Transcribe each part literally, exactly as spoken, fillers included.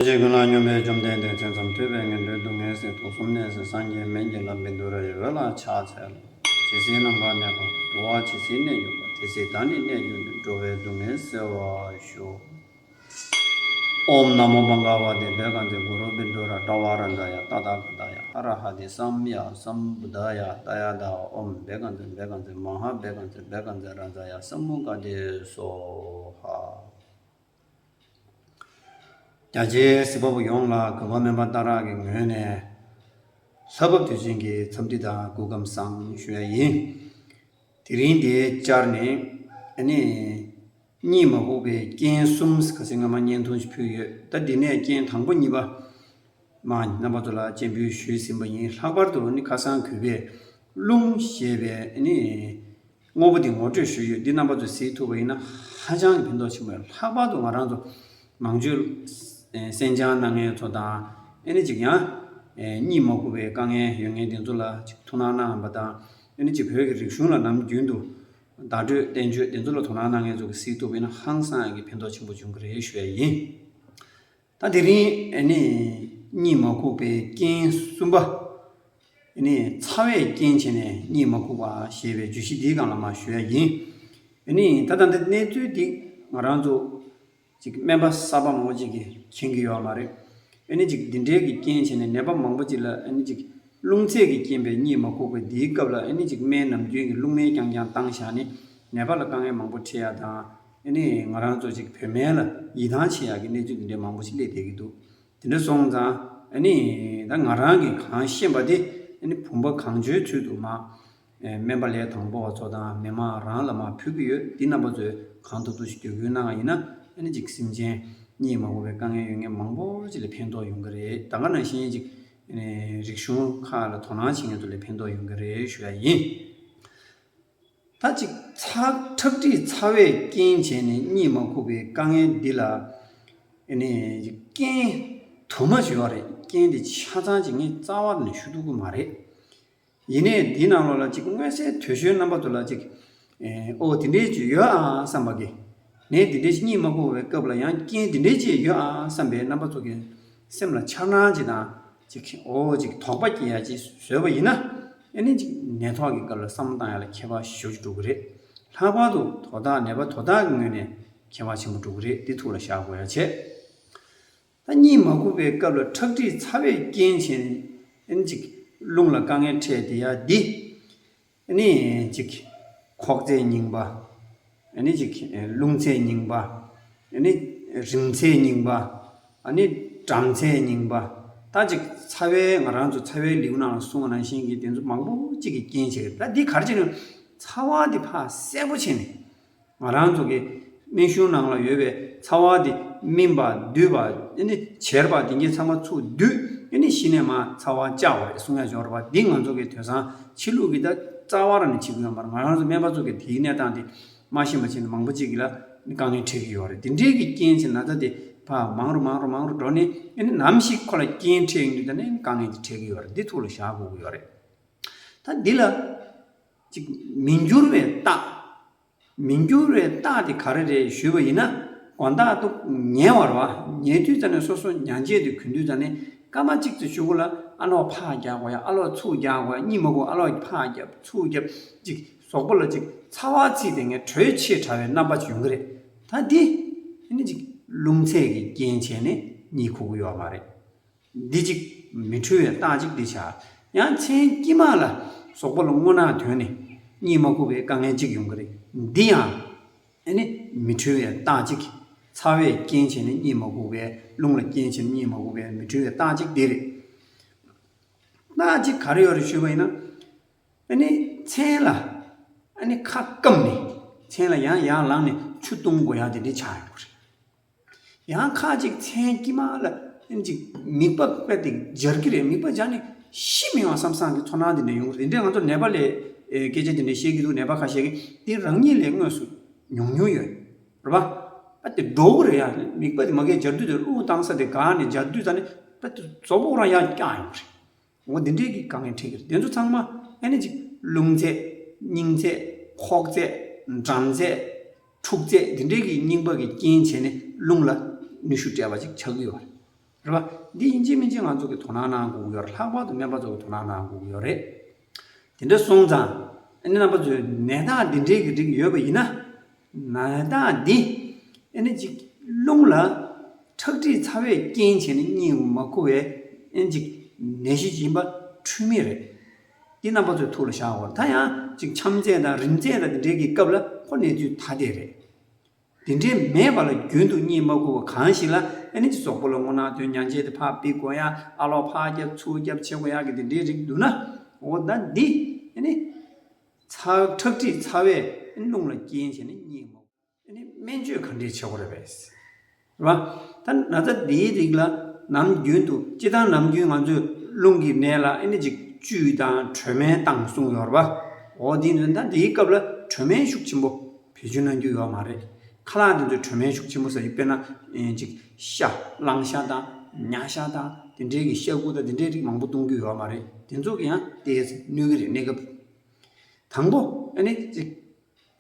ཆོས་ཀུན་ལ་སྙོམས་པའི་བཅོམ་ལྡན་འདས། མཚན་ཙམ་ཐོས་པས་ངན་འགྲོའི་སྡུག་བསྔལ་སེལ། དུག་གསུམ་ནད་སེལ་སངས་རྒྱས་སྨན་གྱི་བླ། བཻ་ཌཱུརྱ་ཡི་འོད་ལ་ཕྱག་འཚལ་ལོ། ཇི་སྲིད་ནམ་མཁའ་གནས་པ་དང་། འགྲོ་བ་ཇི་སྲིད་གནས་གྱུར་པ། དེ་སྲིད་བདག་ནི་གནས་གྱུར་ནས། འགྲོ་བའི་སྡུག་བསྔལ་སེལ་བར་ཤོག། ཨོཾ་ན་མོ་བྷ་ག་ཝ་ཏེ་བྷཻ་ཥ་ཛྱེ་གུ་རུ་བཻ་ཌཱུརྱ་ཏ་ཝ་ར་ཛཱ་ཡ་ཏ་ཐཱ་ག་ཏཱ་ཡ་ཨ་ར་ཧ་ཏེ་སམ་ཡ་སམ་བུདྡྷཱ་ཡ་ཏདྱ་ཐཱ། ཨོཾ་བྷཻ་ཥ་ཛྱེ་བྷཻ་ཥ་ཛྱེ་མ་ཧཱ་བྷཻ་ཥ་ཛྱེ་བྷཻ་ཥ་ཛྱེ་རཱ་ཛཱ་ཡ་སམ་མུ་ག་ཏེ་སྭཱ་ཧཱ། རྒྱ་ཆེའི་གཟིགས་པ་པོ་ཡོངས་ལ་གུས་པ་སྨན་པ་སྟག་རག་གི་ངོས་ནས་ལྷ་བབས་དུས་ཆེན་གྱི་འཚམས་འདྲི་དང་སྐུ་ཁམས་བཟང་ཞུ་ཡ་ཡིན། དེ་རིང་འདིའི་བཅར་ནས་ཨ་ནི་གཉིད་མ་ཁུག་པའི་རྐྱེན་གསུམ་ཁ་སང་སྔ་མ་བརྙན་ཐུང་ཞིག་ཕུལ་ཡོད། ད་འདི་ནས་རྐྱེན་དང་པོ་གཉིས་པ་མ་རྣམ་པ་ཚོ་ལ་སྤྱན་འབུལ་ཞུས་ཟིན་པ་ཡིན། ལྷག་པར་དུ་ནི་ཁ་སང་གུས་པས་རླུང་ཞེས་པའི་ནི་དངོས་པོ་འདི་ངོ་སྤྲོད་ཞུས་ཡོད། འདི་རྣམ་པ་ཚོས་གཟིགས་ཐུབ་པ་ཡིན་ན་ཧ་ཅང་གི་ཕན་ཐོགས་ཆེན་པོ་ཡོད། ལྷག་པར་དུ་ང་རང་ཚོ་མང་ཆོས་གསན་སྦྱང་གནང་མཁན་ཚོ་དང་ཨེ་ནི་ཅིག་ཡང་གཉིད་མ་ཁུག་པའི་དཀའ་ངལ་ཡོད་མཁན་དེ་ཚོ་ལ་ཅིག་ཐུགས་སྣང་གནང་བ་དང་ཨེ་ནི་ཅིག་བོད་ཀྱི་རིག་གཞུང་ལ་ནམ་རྒྱུན་དུ་བརྡ་སྤྲོད་བསྟན་བཅོས་དེ་ཚོ་ལ་དོ་སྣང་གནང་མཁན་ཚོ་གིས་གཟིགས་ཐུབ་པ་ཡིན་ན་ཧང་སང་ཡག་གི་ཕན་ཐོགས་ཆེན་པོ་འབྱུང་གི་རེད་ཞུ་ཡ་ཡིན། ད་དེ་རིང་ཨེ་ནི་གཉིད་མ་ཁུག་པའི་རྐྱེན་གསུམ་པ་ཨེ་ནི་ཚ་བའི་རྐྱེན་བྱས་ནས་གཉིད་མ་ཁུག་པ་ཞེས་པའི་བརྗོད་གཞི་འདིའི་སྒང་ལ་མར་ཞུ་ཡ་ཡིན། ཨེ་ནི་ད་ལྟ་འདི་གནས་ཚུལ་འདི་ང་རང་ཚོ་ཅིག་སྨན་པ་གསར་པ་མང་པོ་ཅིག་གིས་མཁྱེན་གྱི་ཡོད་མ་རེད། ཨེ་ནི་ཅིག་འདི་འདྲའི་གི་རྐྱེན་བྱས་ནས་ནད་པ་མང་པོ་ཅིག་ལ་ཨེ་ནི་ཅིག་རླུང་ཚད་ཀྱི་རྐྱེན་པས་གཉིད་མ་ཁུག་པའི་འདིའི་སྐབས་ལ་ཨེ་ནི་ཅིག་སྨན་ནམ་རྒྱུན་གྱི་རླུང་སྨན་རྐྱང་རྐྱང་བཏང་བཞག་ནས་ནད་པ་ལ་དཀའ་ངལ་མང་པོ་འཕྲད་ཡ་དང་། ཨ་ནི་ང་རང་ཚོ་ཅིག་བོད་སྨན་ལ་ཡིད་ཐང་ཆད་ཡག་གི་གནས་ཚུལ་འདི་འདྲའི་མང་པོ་ཞིག་སླེབས་བསྡད་ཀྱི་འདུག་དེ་འདྲ་སོང་ཙང་ཨ་ནི་ད་ང་རང་གིས་གང་ཤེས་པ་དེ་ཨ་ནི་བུམ་པ་གང་བྱོའི་ཚུལ་དུ་མར་ཨེ་སྨན་པ་ལས་དང་པོ་བ་ཚོ་དང་མི་མང་རང་ལ་མར་ཕུལ་གྱི་ཡོད། འདི་རྣམ་པ་ཚོས་གང་ཐུབ་ཐུབ་ཞིག་བརྒྱུད་སྐུལ་གནང་བ་ཡིན་ན་ཨ་ནི་ཅིག་སེམས་ཅན་གཉིད་མ་ཁུག་པའི་དཀའ་ངལ་ཡོད་མཁན་མང་པོ་ཅིག་ལ་ཕན་ཐོགས་ཡོང་གི་རེད། ད་ག་ནང་བཞིན་ཅིག་ཨ་ནི་རིག་གཞུང་ཁག་ལ་དོ་སྣང་བྱེད་མཁན་ཚོ་ལ་ཕན་ཐོགས་ཡོང་གི་རེད་ཞུ་ཡ་ཡིན། ད་ཅིག་ཚ་ཁྲག་མཁྲིས་ཚ་བའི་རྐྱེན་བྱས་ནས་གཉིད་མ་ཁུག་པའི་དཀའ་ངལ་འདི་ལ་ཨ་ནི་རྐྱེན་དུ་མ་ཅིག་ཡོད་རེད། རྐྱེན་འདི་ཆ་ཚང་ཅིག་ངས་རྩ་བ་ནས་ཞུ་ཐུབ་ཀྱི་མ་རེད། ཡིན་ནའི་འདི་ནང་ལོགས་ལ་ཅིག་མངོན་གསལ་དོད་ཤོས་རྣམ་པ་ཚོ་ལ་ཅིག་ཨོ་དེ་འདྲའི་ཅིག་ཡོད་ཨ་བསམ་པ་གི་ནད་དེ་འདྲའི་ཅིག་གཉིད་མ་ཁུག་པའི་སྐབས་ལ་ཡང་རྐྱེན་དེ་འདྲའི་ཅིག་ཡོད་ཨ་བསམ་པའི་རྣམ་པ་ཚོ་གི་སེམས་ལ་འཆར་སྣང་ཅིག་དང་ཅིག་ཨོ་ཅིག་དོགས་པ་སྐྱེ་ཡ་ཅིག་བཟོས་པ་ཡིན་ན་ཨ་ནི་ཅིག་ནད་ཐོག་གི་སྐབས་ལ་བསམ་བློ་བཏང་ཡ་ལ་ཁྱད་པར་ཞེ་པོ་ཅིག་འགྲོ་གི་རེད། ལྷག་པར་དུ་དོ་བདག་ནད་པ་དོ་བདག་གི་ངོས་ནས་ཁྱད་པར་ཆེན་པོ་འགྲོ་གི་རེད། འདི་ཐུགས་ལ་བཞག་དགོས་ཡ་བྱས། ད་གཉིད་མ་ཁུག་པའི་སྐབས་ལ་ཁྲག་མཁྲིས་ཚ་བའི་རྐྱེན་བྱས་ནས་ཨ་ནི་ཅིག་རླུང་ལ་དཀའ་ངལ་འཕྲད་བསྡད་ཡ་འདི། ཨ་ནི་ཅིག་ཁོག་ཚད་རྙིང་པ། ཨ་ནི་ཅིག་རླུང་ཚད་རྙིང་པ། ཨ་ནི་རིམས་ཚད་རྙིང་པ། ཨ་ནི་གྲམ་ཚད་རྙིང་པ། ད་ཅིག་ཚ་བའི་ང་རང་ཚོ་ཚ་བའི་ལེའུ་ནང་ལ་གསུངས་པ་ནང་བཞིན་གྱི་དེ་ཚོ་མང་པོ་ཅིག་གི་རྐྱེན་བྱེད་ཀྱི་རེད། ད་འདི་ག་རེ་བྱས་ནས་ཚ་བ་འདི་ཕར་གསལ་པོ་བྱས་ནས། ང་རང་ཚོ་གི་སྨན་གཞུང་ནང་ལ་ཡོད་པའི་ཚ་བ་འདི་སྨིན་པ་འདུས་པ་ཨ་ནི་བྱེར་བ་འདི་གའི་ཚང་མ་ཚུར་འདུས་ཨ་ནི་གཞི་ནས་མར་ཚ་བ་བཅག་པ་རེད་གསུང་ཡ་ཅིག་ཡོད་རེད་པ། འདི་ང་ཚོ་གི་དེང་སང་ཕྱི་ལུགས་ཀྱི་ད་རྩ་བ་རང་ནས་བྱེད་ཀྱི་ཡོད་མ་རེད། ང་རང་ཚོ་སྨན་པ་ཚོ་གི་དེའི་གནས་སྟངས་དེ་མ་ཤེས་པ་བྱས་ནས་མང་པོ་ཅིག་གི་ལ་དཀའ་ངལ་འཕྲད་ཀྱི་ཡོད་རེད། དེ་འདྲའི་གི་རྐྱེན་བྱས་ན་ད་དེ་ཕར་མང་རུ་མང་རུ་མང་རུ་འགྲོ་ནས་ཨ་ནི་ནམ་ཞིག་ཁོ་ལ་རྐྱེན་འཕྲད་ཡོང་དུས་ད་ནི་དཀའ་ངལ་དེ་འཕྲད་ཀྱི་ཡོད་རེད། འདི་ཐུགས་ལ་བཞག་དགོས་ཀྱི་ཡོད་རེད། ད་འདི་ལ་ཅིག་མི་འགྱུར་བའི་རྟགས། མི་འགྱུར་བའི་རྟགས་དེ་ག་རེ་རེད་ཞུས་པ་ཡིན་ན། དགོང་དག་ཏུ་ཉལ་བར་བ། ཉལ་དུས་ཙ་ནས་སོ་སོ་ཉལ་ཆས་དེ་གོན་དུས་ཙ་ནས་སྐར་མ་གཅིག་ཙམ་གཞུག་གུ་ལ་ཨ་ལོག་ཕར་རྒྱག་དགོས་ཡ། ཨ་ལོག་ཚུར་རྒྱག་དགོས་ཡ། གཉིད་མ་ཁུག་ཨ་ལོག་ཕར་རྒྱབ་ཚུར་རྒྱབ་ཅིག་གཟུགས་པོ་ལ་ཅིག་ཚ་བ་ཚིག་དེ་ངས་དྲོད་ཆེ་དྲགས་པའི་རྣམ་པ་ཅིག་ཡོང་གི་རེད། ད་འདི་ཨ་ནི་ཅིག་རླུང་ཚད་ཀྱི་རྐྱེན་བྱས་ནས་གཉིད་ཁུག་གི་ཡོད་མ་རེད། འདི་གཅིག་མི་འཁྲུལ་བའི་རྟགས་གཅིག་འདི་ཆགས། ཡང་མཚན་དཀྱིལ་མ་ལ་གཟུགས་པོ་ལ་རྔུལ་ནག་ཐོན་ནས་གཉིད་མ་ཁུག་པའི་དཀའ་ངལ་གཅིག་ཡོང་གི་རེད། འདི་ཡང་ཨ་ནི་མི་འཁྲུལ་བའི་རྟགས་གཅིག་ཚ་བས་རྐྱེན་བྱས་ནས་གཉིད་མ་ཁུག་པའི་རླུང་ལ་རྐྱེན་བྱས་ནས་གཉིད་མ་ཁུག་པའི་མི་འཁྲུལ་བའི་རྟགས་གཅིག་འདི་རེད། རྟགས་གཅིག་ག་རེ་ཡོད་རེད་ཞུས་པ་ཡིན་ན། ཨ་ནི་མཚན་ལ་ཨ་ནི་ཁ་སྐམ་ནས་མཚན་ལ་ཡང་ཡར་ལངས་ནས་ཆུ་བཏུང་དགོས་ཡག་དེ་འདྲ་ཆགས་ཡོང་གི་རེད། ཡང་ཁ་ཅིག་མཚན་དཀྱིལ་མ་ལ་ཅིག་མིད་པ་དཔེ་དེ་འབྱར་གྱི་རེད། མིད་པ་འབྱར་ནས་ཤི་མི་ཡོང་བསམ་བསམ་གྱི་ཚོར་སྣང་དེ་འདྲ་ཡོང་གི་རེད། དེ་འདྲ་ང་ཚོ་ནད་པ་ལས་ཨེ་སྐད་ཆ་དེ་འདྲ་བཤད་ཀྱི་འདུག་ནད་པ་ཁ་ཤས་ཀྱིས་དེ་རང་ཉིད་ལས་དངོས་སུ་མྱོང་མྱོང་ཡོད་རེད་པ། ཨ་དེ་འགྲོ་གི་རེད་ཡ། མིད་པ་དེ་མ་གིར་འབྱར་དུས་དེ་རླུང་བཏང་ས་དེ་འགག་ནས་འབྱར་དུས་ད་ནི་ད་དེ་གཟུགས་པོ་རང་ཡར་བཀྱག་ཡོང་གི་རེད། འོ་འདི་འདྲའི་གི་དཀའ་ངལ་འཕྲད་ཀྱི་རེད། དེ་ཚོ་ཚང་མ་ཨ་ནི་ཅིག་རླུང་ཚད། སྙིང་ཚད། ཁོག་ཚད། འགྲམ་ཚད། འཁྲུག་ཚད་འདི་འདྲའི་གི་རྙིང་པ་གི་རྐྱེན་བྱས་ནས་རླུང་ལ་ནུས་ཤུགས་སྤྲད་པ་ཅིག་ཆགས་ཀྱི་ཡོད་རེད། རེད་པ། འདི་ཡིན་གཅིག་མིན་གཅིག་ང་ཚོ་གི་དོ་སྣང་གནང་དགོས་ཀྱི་ཡོད་རེད། ལྷག་པར་དུ་སྨན་པ་ཚོ་གི་དོ་སྣང་གནང་དགོས་ཀྱི་ཡོད་རེད། དེ་འདྲ་སོང་ཙང་ཨ་ནི་རྣམ་པ་ཚོས་ནད་རྟགས་འདི་འདྲའི་གི་རིགས་ཡོད་པ་ཡིན་ན། ནད་རྟགས་འདི་ཨ་ནི་ཅིག་རླུང་ལ་ཁྲག་མཁྲིས་ཚ་བས་རྐྱེན་བྱས་ནས་རྙེད་མ་དགོས་པའི་ཨ་ནི་ཅིག་ནད་གཞི་ཅིག་ཡིན་པ་འཁྲུལ་མེད་རེད། འདི་རྣམ་པ་ཚོའི་ཐུགས་ལ་བཞག་དགོས། ད་ཡང་ཅིག་ཆམ་ཚད་དང་རིམས་ཚད་དང་འདི་འདྲའི་གི་སྐབས་ལ་ཁོ་གནས་ཚུལ་ཐ་དད་རེད། དེ་འདྲའི་མེད་པ་ལ་རྒྱུན་དུ་རྙེད་མ་དགོས་པ་གང་ཞིག་ལ་ཨ་ནི་ཅིག་གཟུགས་པོ་ལ་རྔུལ་ནག་ཐོན། མྱང་ཆད་དེ་ཕར་ཕུད་དགོས་ཡ། ཨ་ལོག་ཕར་རྒྱབ་ཚུར་རྒྱབ་བྱེད་དགོས་ཡ་གི་དེ་འདྲའི་རིགས་འདུག་ན། འོ་ད་འདི་ཨ་ནི་ཚ་ཁྲག་མཁྲིས་ཚ་བས་རླུང་ལ་རྐྱེན་བྱས་ནས་རྙེད་མ་དགོས། ཨ་ནི་སྨན་བཅོས་ག་འདྲས་བྱེད་དགོས་རེད་པས། རེད་པ། ད་ན་ཚ་འདིའི་རིགས་ལ་ནམ་རྒྱུན་དུ་སྤྱིར་བཏང་ནམ་རྒྱུན་ང་ཚོས་རླུང་གི་ནད་ལ་ཨ་ནི་ཅིག་བཅུད་དང་དྲོད་སྨན་བཏང་གསུངས་ཡོད་རེད་པ། འོ་དེ་ཡིན་ད་འདིའི་སྐབས་ལ་དྲོད་སྨན་ཤུགས་ཆེན་པོ་བེད་སྤྱོད་གནང་རྒྱུ་ཡོད་མ་རེད། ཁ་ལག་དེ་ཚོའི་དྲོད་སྨན་ཤུགས་ཆེན་པོ་ཟ་རྒྱུ། དཔེར་ན་ཨེ་ཅིག་ཤ་གླང་ཤ་དང་ཉ་ཤ་དང་དེ་འདྲའི་གི་ཤ་ཁུ་དང་དེ་འདྲའི་རིགས་མང་པོ་གཏོང་རྒྱུ་ཡོད་མ་རེད། དེ་ཚོ་གི་ཡང་ཏོག་ཙམ་གནོད་གི་རེད། གནས་སྐབས་དང་པོ་ཨ་ནི་ཅིག་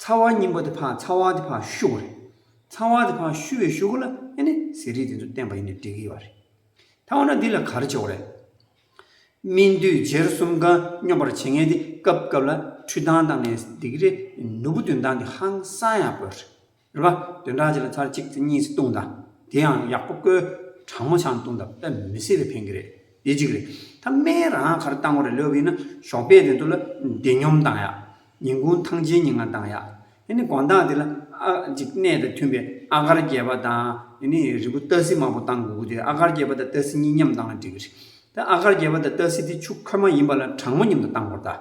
ཚ་བ་རྙིང་པ་དེ་ཕར་ཚ་བ་དེ་ཕར་བཤུ་དགོས་རེད། ཚ་བ་དེ་ཕར་བཤུ་བའི་གཞུག་གུ་ལ་ཨ་ནི་ཟས་རིགས་དེ་ཚོ་བསྟེན་པ་ཡིན་ན་འགྲིག་གི་ཡོད་རེད། ད་འོ་ན་འདི་ལ་ག་རེ་བྱེད་དགོས་རེད། སྨིན་དུས་བྱེར་གསུམ་ཀ་སྙོམས་པར་བྱེད་མཁན་དེ་སྐབས་སྐབས་ལ་འཕྲུལ་ཐང་བཏང་ནས་འགྲིག་གི་རེད། ནོར་བུ་འདོན་སྟངས་དེ་ཧང་སང་ཡག་པོ་རེད། རེད་པ། འདོན་སྟངས་ཅིག་ལ་ཚར་གཅིག་ཙམ་གཉིས་ཙམ་བཏུང་དང་། དེ་ཡང་ཡག་པོ་བསྐོལ། གྲང་མོ་ཆང་བཏུང་དང་། དཔེ་མི་སྲིད་པའི་ཕན་གྱི་རེད། དེ་གཅིག་རེད། ད་སྨན་རང་ག་རེ་བཏང་དགོས་རེད་ལབ་ཡིན་ན། ཞོགས་པ་དེ་ཚོ་ལ་བདེ་སྙོམས་བཏང་ཡག་ཉིན་གུང་ཐང་ཆེན་ཉིན་གང་བཏང་ཡག་ཨ་ནི་དགོང་དག་དེ་ལ་ཨ་ཅིག་གནས་དང་མཐུན་པའི་ཨ་གར་རྒྱས་པ་དང་། ཨ་ནི་རིལ་བུ་ཏ་སི་མང་པོ་བཏང་དགོས་ཀྱི་དེ། ཨ་གར་རྒྱས་པ་དང་ཏ་སི་གཉིས་མཉམ་བཏང་ན་འགྲིག་གི་རེད། ད་ཨ་གར་རྒྱས་པ་དང་ཏ་སི་དེ་ཆུ་ཁོལ་མ་ཡིན་པ་ལ་གྲང་མོ་མཉམ་དུ་བཏང་དགོས་རེད་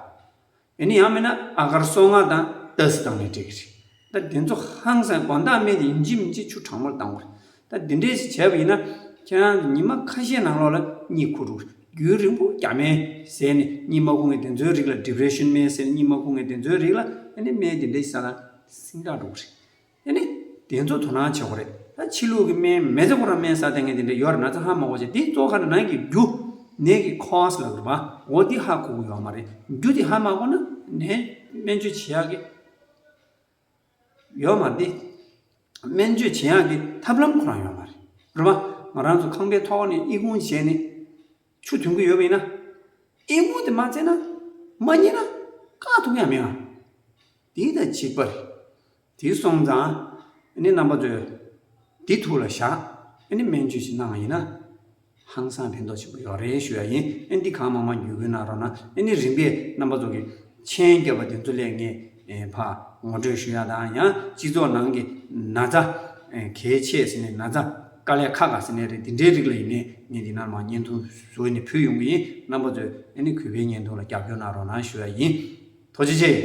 ད། ཨ་ནི་ཡང་མིན་ན་ཨ་གར་སོ་ལྔ་དང་ཏ་སི་བཏང་ནས་འགྲིག་གི་རེད། ད་དེ་ཚོ་ཧང་སང་། དགོང་དག་སྨན་དེ་ཡིན་གཅིག་མིན་གཅིག་ཆུ་གྲང་མོར་བཏང་དགོས་རེད། ད་དེ་འདྲས་ཞིག་བྱས་པ་ཡིན་ན། ཁྱེད་རང་ཉི་མ་ཁ་ཤས་ནང་ལོགས་ལ་གཉིད་ཁུག་འགྲོ་གི་རེད། རྒྱུན་རིང་པོ་རྒྱ་སྨན་ཟས་ནས་གཉིད་མ་ཁུག་མཁན་དེ་ཚོའི་རིགས་ལ། ཌི་པི་རེ་ཤན་སྨན་ཟས་ནས་གཉིད་མ་ཁུག་མཁན་དེ་ཚོའི་རིགས་ལ་ཨ་ནི་སྨན་དེ་འདྲས་ཟ་ན་སིང་དྲག་འགྲོ་གི་རེད། ཨ་ནི་དེ་ཚོ་དོ་སྣང་བྱེད་དགོས་རེད། ད་ཕྱི་ལུགས་ཀྱི་སྨན་མི་ཚེ་ཁོ་རང་སྨན་ཟ་བསྡད་མཁན་དེ་འདྲ་ཡོད་རེད། ན་ཚ་ཧ་མ་གོ་བྱས། དེ་གཙོ་བོ་ག་རེ། ནང་གི་རྒྱུ། ནད་ཀྱི་ཁོ་ཟ་ལབ་རེད་པ། འོ་དེ་ཧ་གོ་གི་ཡོད་མ་རེད། རྒྱུ་དེ་ཧ་མ་གོ་ན་ནད་སྨན་བཅོས་བྱེད་ཡག་གི་ཡོད་མ་རེད། སྨན་བཅོས་བྱེད་ཡག་གི་ཐབས་ལམ་ཁོ་རང་ཡོད་མ་རེད། རེད་པ། ང་རང་ཚོ་ཁང་པའི་ཐོག་ནས་ཨི་ཁུང་བྱས་ནས་ཆུ་འཐུང་གི་ཡོད་པ་ཡིན་ན། ཨི་ཁུང་དེ་མ་བཙལ་ན། མ་རྙེད་ན་བཀག་ཐུབ་ཡག་མེད་ཨ། དེ་དང་གཅིག་པ་རེད། དེ་སོང་ཙང་ཨ་ནི་རྣམ་པ་ཚོས་འདི་ཐུགས་ལ་བཞག་ཨ་ནི་སྨན་བཅོས་ཤིག་གནང་བ་ཡིན་ན་ཧང་སང་ཕན་ཐོགས་ཆེན་པོ་ཡོད་རེད་ཞུ་ཡ་ཡིན། ཨ་ནི་འདི་གང་མང་མང་བརྒྱུད་སྐུལ་གནང་རོགས་གནང་། ཨ་ནི་རིམ་པས་རྣམ་པ་ཚོ་གི་མཆན་རྒྱབ་པ་དེ་ཚོ་ལ་ངས་ཨེ་ཕར་ངོ་སྤྲོད་ཞུ་ཡ་དང་། ཡང་སྤྱི་ཚོགས་ནང་གི་ན་ཚ་ཨེ་གལ་ཆེ་ཟེར་ནས། ན་ཚ་དཀའ་ལས་ཁག་ག་ཟེར་ནས་རེད། དེ་འདྲའི་རིགས་ལ་ཡིན་ནའི་ངས་འདི་ནར་མ་བརྙན་ཐུང་བཟོས་ནས་ཕུལ་ཡོང་གི་ཡིན། རྣམ་པ་ཚོས་ཨ་ནི་གུས་པའི་བརྙན་ཐུང་ལ་རྒྱབ་སྐྱོར་གནང་རོགས་གནང་ཞུ་ཡ་ཡིན། ཐུགས་རྗེ་ཆེ།